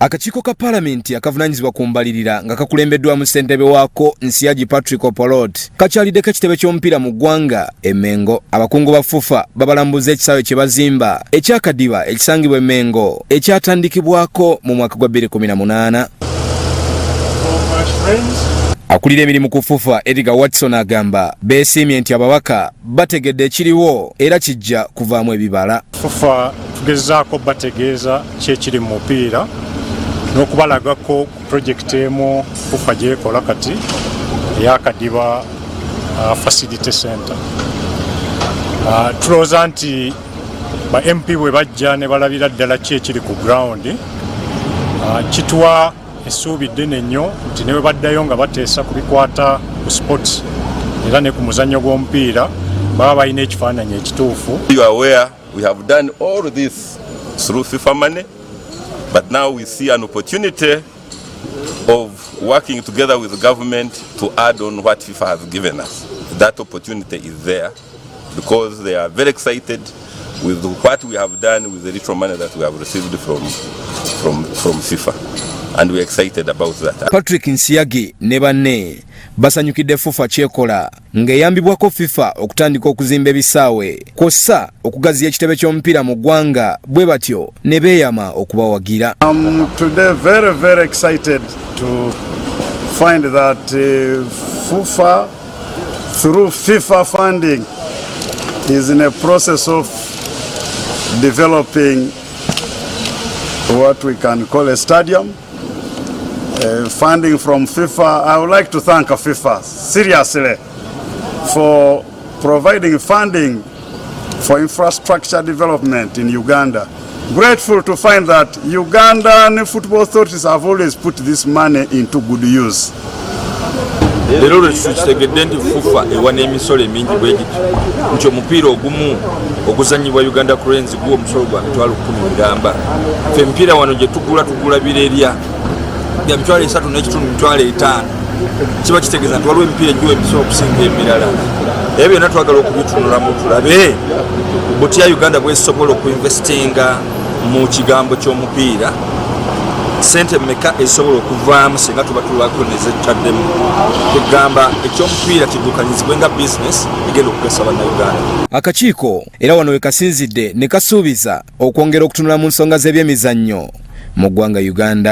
Akakiiko ka Paalamenti akavunaanyizibwa ku mbalirira nga kakulembeddwamu ssentebe waako Nsiagi Patrick Opolot kakyaliddeko ekitebe ky'omupiira mu ggwanga e Mengo. Abakungu ba FUFA babalambuza ekisaawe kye bazimba ekyakadiba ekisangibwa e Mengo ekyatandikibwako mu mwaka gwa 2018. Akulira emirimu ku FUFA Edgar Watson agamba beesiimye nti ababaka bategedde ekiriwo era kijja kuvaamu ebibala. FUFA tugezaako bategeeza kyekiri mu mupiira n'okubalagako ku projekiti emu FUFA gyekola kati eyakadiba facility center. Tulowooza nti ba MP bwe bajja ne balabira ddala ki ekiri ku ground, kituwa essuubi ddene nnyo nti ne bwe baddayo nga bateesa ku bikwata ku sports era ne ku muzannyo gw'omupiira, baba balina ekifaananyi ekituufu. You are aware we have done all this through FIFA money, but now we see an opportunity of working together with the government to add on what FIFA has given us. That opportunity is there because they are very excited with what we have done with the little money that we have received from FIFA. And we're excited about that. Patrick Nsiagi ne banne basanyukidde FUFA kyekola ng'eyambibwako FIFA okutandika okuzimba ebisaawe kw'ossa okugaziya ekitebe ky'omupiira mu ggwanga, bwe batyo ne beeyama okubawagira. I'm today very, very excited to find that FUFA, through FIFA funding, is in a process of developing what we can call a stadium. Funding from FIFA, I would like to thank FIFA seriously for providing funding for infrastructure development in Uganda. Grateful to find that Ugandan football authorities have always put this money into good use. Leero lwe tukitegedde nti FUFA ewa n'emisolo emingi bwe gityo, nti omupiira ogumu oguzanyibwa Uganda Cranes guwa omusolo gwa 100,000 miramba. Fe emipiira wano gye tugula, tugula birerya bya 35,000, 50,000. Kiba kitegeeza nti waliwo emipiira egiwa emisolo okusinga emirala. Ebyo byonna twagala okubitunulamu, tulabe butya Uganda bwesobola okuinvestinga mu kigambo ky'omupiira, sente meka ezisobola okuvaamu singa tuba tulwako nezetaddemu. Kugamba ekyomupiira kiddukanyizibwe nga bizinesi egenda okugasa Bannayuganda. Akakiiko era wano we kasinzidde ne kasuubiza okwongera okutunula mu nsonga z'ebyemizannyo mu ggwanga Uganda.